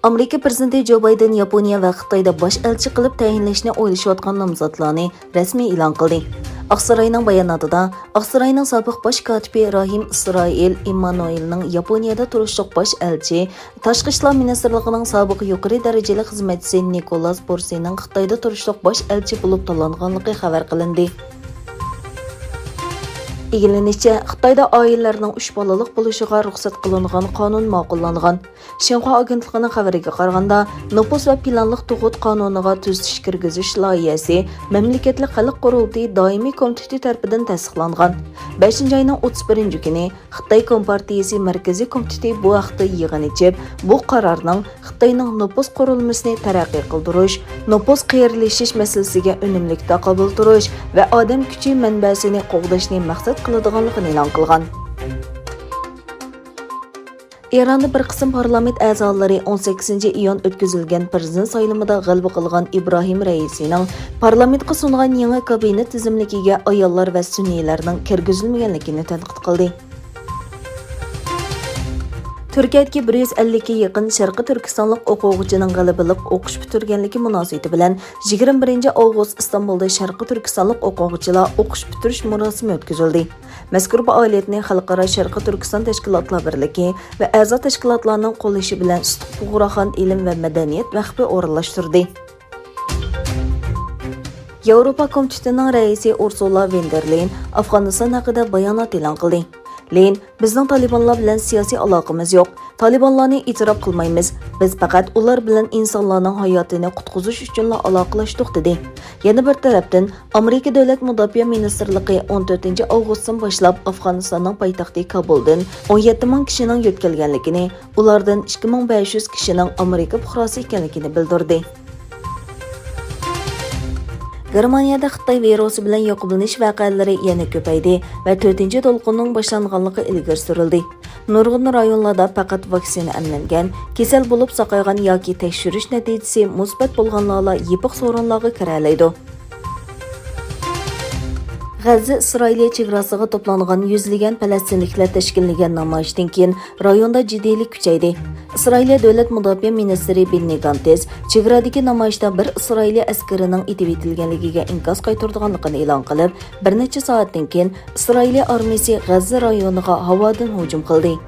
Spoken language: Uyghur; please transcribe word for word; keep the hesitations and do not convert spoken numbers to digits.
ئامېرىكا پىرېزىدېنتى جو بايدېن ياپونىيە ۋە خىتايدا باش ئەلچى قىلىپ تەيىنلەشنى ئويلىشىۋاتقان نامزاتلارنى رەسمىي ئېلان قىلدى. ئاقساراينىڭ باياناتىدا ئاقساراينىڭ سابىق باش كاتىپى راھىم ئىسرائىل ئىممانۇئېلنىڭ ياپونىيەدە تۇرۇشلۇق باش ئەلچى، تاشقى ئىشلار مىنىستىرلىقىنىڭ سابىق يۇقىرى دەرىجىلىك خىزمەتچىسى نىكولاس بورسىنىڭ خىتايدا تۇرۇشلۇق باش ئەلچى بولۇپ تاللانغانلىقى خەۋەر قىلىندى. ئىگىلىنىشىچە، خىتايدا ئائىلىلەرنىڭ ئۈچ بالىلىق بولۇشىغا رۇخسەت قىلىنغان قانۇن ماقۇللانغان. شىنخۇا ئاگېنتلىقىنىڭ خەۋىرىگە قارىغاندا، نوپۇس ۋە پىلانلىق تۇغۇت قانۇنىغا تۈزىتىش كىرگۈزۈش لايىھەسى مەملىكەتلىك خەلق قۇرۇلتىيى دائىمىي كومىتېتى تەرىپىدىن تەستىقلانغان. بەشىنچى ئاينىڭ ئوتتۇز بىرىنچى كۈنى خىتاي كومپارتىيىسى مەركىزىي كومىتېتى بۇ ھەقتە يىغىن ئېچىپ، بۇ قارارنىڭ خىتاينىڭ نوپۇس قۇرۇلمىسىنى تەرەققىي قىلدۇرۇش، نوپۇس قېرىلىشىش مەسىلىسىگە ئۈنۈملۈك تاقابىل تۇرۇش ۋە ئادەم كۈچى مەنبەسىنى قوغداشنى مەقسەت قىلىدىغانلىقىنى ئېلان قىلغان. ئىراندا بىر قىسىم پارلامېنت ئەزالىرى ئون سەككىزىنچى ئىيۇن ئۆتكۈزۈلگەن پىرېزىدېنت سايلىمىدا غەلىبە قىلغان ئىبراھىم رەئىسىنىڭ پارلامېنتقا سۇنغان يېڭى كابىنېت تىزىملىكىگە ئاياللار ۋە سۈنئىيلەرنىڭ كىرگۈزۈلمىگەنلىكىنى تەنقىد قىلدى. تۈركىيەدىكى بىر يۈز ئەللىككە يېقىن شەرقىي تۈركىستانلىق ئوقۇغۇچىنىڭ غەلىبىلىك ئوقۇش پۈتتۈرگەنلىكى مۇناسىۋىتى بىلەن يىگىرمە بىرىنچى ئاۋغۇست ئىستانبۇلدا شەرقىي تۈركىستانلىق ئوقۇغۇچىلار ئوقۇش پۈتتۈرۈش مۇراسىمى ئۆتكۈزۈلدى. مەزكۇر پائالىيەتنى خەلقئارا شەرقىي تۈركىستان تەشكىلاتلار بىرلىكى ۋە ئەزا تەشكىلاتلارنىڭ قوللىشى بىلەن سۇتۇق بۇغراخان ئىلىم ۋە مەدەنىيەت ۋەقپى ئورۇنلاشتۇردى. ياۋروپا كومىتېتىنىڭ رەئىسى ئۇرسۇلا ۋېن دېر لېيېن ئافغانىستان ھەققىدە بايانات ئېلان قىلدى. لېيېن، بىزنىڭ تالىبانلار بىلەن سىياسىي ئالاقىمىز يوق. تالىبانلارنى ئېتىراپ قىلمايمىز. بىز پەقەت ئۇلار بىلەن ئىنسانلارنىڭ ھاياتىنى قۇتقۇزۇش ئۈچۈنلا ئالاقىلەشتۇق، دېدى. يەنە بىر تەرەپتىن، ئامېرىكا دۆلەت مۇداپىئە مىنىستىرلىقى ئون تۆتىنچى ئاۋغۇستتىن باشلاپ ئافغانىستاننىڭ پايتەختى كابۇلدىن ئون يەتتە مىڭ كىشىنىڭ يۆتكەلگەنلىكىنى، ئۇلاردىن ئىككى مىڭ بەش يۈز كىشىنىڭ ئامېرىكا پۇقراسى ئىكەنلىكىنى بىلدۈردى. گېرمانىيەدە خىتاي ۋىرۇسى بىلەن يۇقۇملىنىش ۋەقەلىرى يەنە كۆپەيدى ۋە تۆتىنچى دولقۇننىڭ باشلانغانلىقى ئىلگىرى سۈرۈلدى. نۇرغۇن رايونلاردا پەقەت ۋاكسىنا ئەملەنگەن، كېسەل بولۇپ ساقايغان ياكى تەكشۈرۈش نەتىجىسى مۇسبەت بولغانلارلا يېپىق سورۇنلارغا كىرەلەيدۇ. غەززە ئىسرائىلىيە چېگراسىغا توپلانغان يۈزلىگەن پەلەستىنلىكلەر تەشكىللىگەن نامايىشتىن كېيىن رايوندا جىددىيلىك كۈچەيدى. ئىسرائىلىيە دۆلەت مۇداپىئە مىنىستىرى بېننى گانتېز چېگرادىكى نامايىشتا بىر ئىسرائىلىيە ئەسكىرىنىڭ ئېتىۋېتىلگەنلىكىگە ئىنكاس قايتۇرىدىغانلىقىنى ئېلان قىلىپ، بىر نەچچە سائەتتىن كېيىن ئىسرائىلىيە ئارمىيىسى غەززە رايونىغا ھاۋادىن ھۇجۇم قىلدى.